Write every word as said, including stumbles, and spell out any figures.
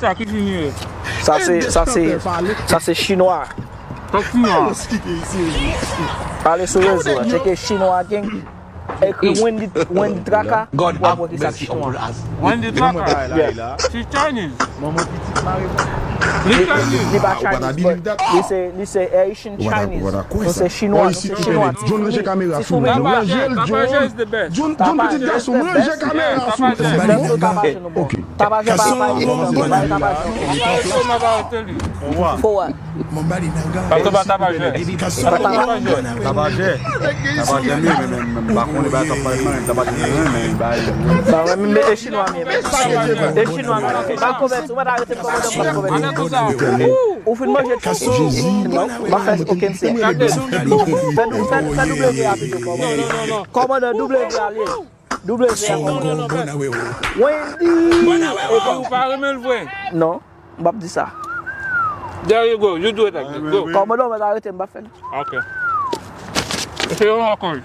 Sa ki fini ye. Sa se sa se sa se chinwa. Kòk chinwa. Ale sou rezo a, tcheke chinwa gang. Ekri Wendy Wendy Traka. W ap wè ki sa ki chinwa. Wendy Traka. Yeah. She Chinese. Manman pitit mare. Li Chinese. Li pa Chinese but li se li se Haitian Chinese. Nou se chinwa, nou se chinwa. John ranje kamera sou Tapajè, mwen. John, Tapajè is the best. John, John pitit gason, mwen ranje kamera sou mwen. Tapajè. Tapajè nou bon. Tapajè pa pa Tapajè. Tapajè, Tapajè. For what? Paske pa Tapajè. Tapajè. Tabajè. Tabajè, men, men, men, m pa konnen bagay k ap pale nan men, tabajè, men, men, bay. Ba mwen menm e chinwa m ye. E chinwa m ye. Pa konvèti, ou pa ta rete m kòmandan m pa konvèti. Ou fin manje tou? Non, m pa fè okenn sè. Fè dou- fè- fè W a pito kòmandan. Kòmandan W a li ye. W a kòmandan. Wendy. Ou pa renmen l vre. Non, m p ap di sa. There you go. You do it like that. Go. Kòmandan ou pa ta rete m pa fè l. Ok. Se yon ankò.